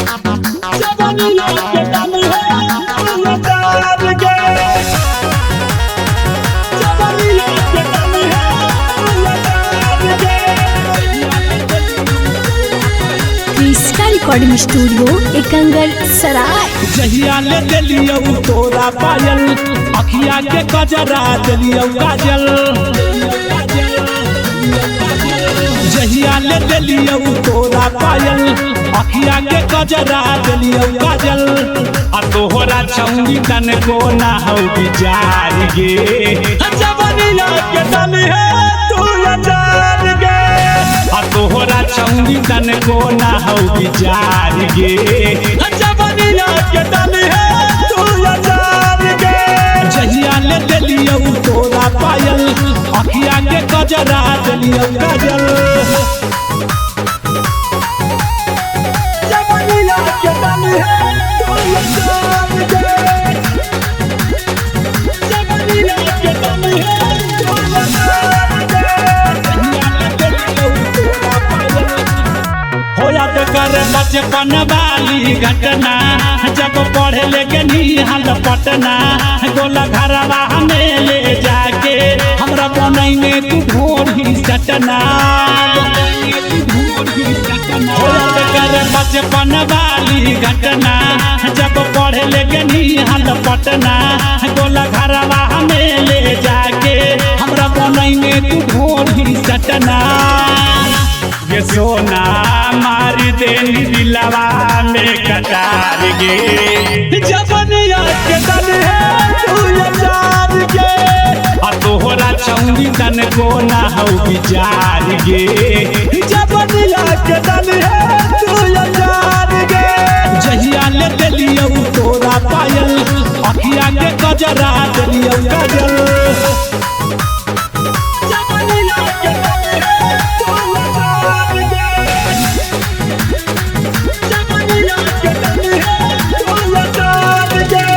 जवनिया के डाली है तू अचार गे। जवनिया के डाली है तू अचार गे। कृष्णा रिकॉर्डिंग स्टूडियो एकंगल सराय। जहिया ले देलियौ तोरा पायल, अखिया के कजरा देलियौ काजल। जहिया ले देलियौ तोरा पायल, अखिया के कजरा देलियौ काजल। आ तोहरा छौरी तन को ना हौ विचार गे। जवनिया के डाली है तू अचार गे। आ तोहरा छौरी तन को ना हौ विचार गे। जवनिया के डाली है तू अचार गे। जहिया ले देलियौ तोरा पायल, अखिया के कजरा देलियौ काजल। जवनिया के डाली है तू अचार गे। जवनिया के डाली है तू अचार गे। जहिया ले देलियौ तोरा पायल। हो याद कर बचपन वाली घटना, जब पढ़े ले निहाल पटना। गोला घरवा हमें ले जाके हमरा बनई में तू ढोरी चटना। हो याद कर बचपन वाली घटना, जब पढ़े ले निहाल पटना। गोला घरवा हमें ले जाके हमरा बनई में तू ढोरी चटना। ये सोना मारी देनी दिलवा में कटार गे। जवनिया के डाली है तू अचार गे। आ तोहरा छौरी तन को ना हौ विचार गे। जवनिया के डाली है तू अचार गे। जहिया ले देलियौ तोरा पायल, अखिया के कजरा देलियौ काजल। जवनिया के डाली है तू अचार गे। जवनिया के डाली है तू अचार गे।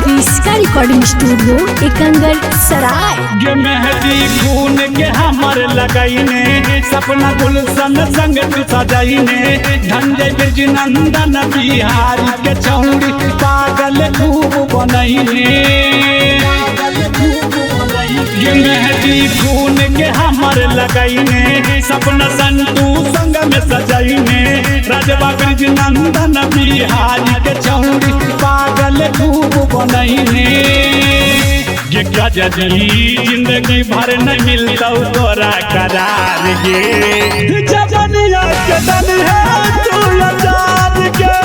कृष्णा रिकॉर्डिंग स्टूडियो एकंगल सराय। गे मेहंदी खून के हमर लगैने, सपना गुलशन संग तू सजैने। धनजय ब्रज नंदन बिहारी के छौरी पागल खूब बनैने। गे मेहंदी खून के हमर लगैने, सपना संतू संग में सजैने। राजवा ब्रज नंदन बिहारी के छौरी पागल खूब बनैने। ये क्या जजी जिंदगी भर न मिलतौ तोरा करार गे। जवनिया के डाली है तू अचार गे।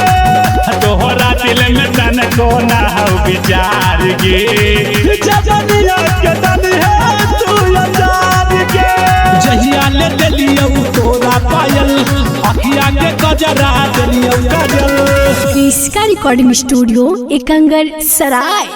तोहरा दिल में तन को ना हौ विचार गे। जवनिया के डाली है तू अचार गे। जहिया ले देलियौ तोरा पायल, अखिया के कजरा देलियौ काजल। कृष्णा रिकॉर्डिंग स्टूडियो एकंगल सराय।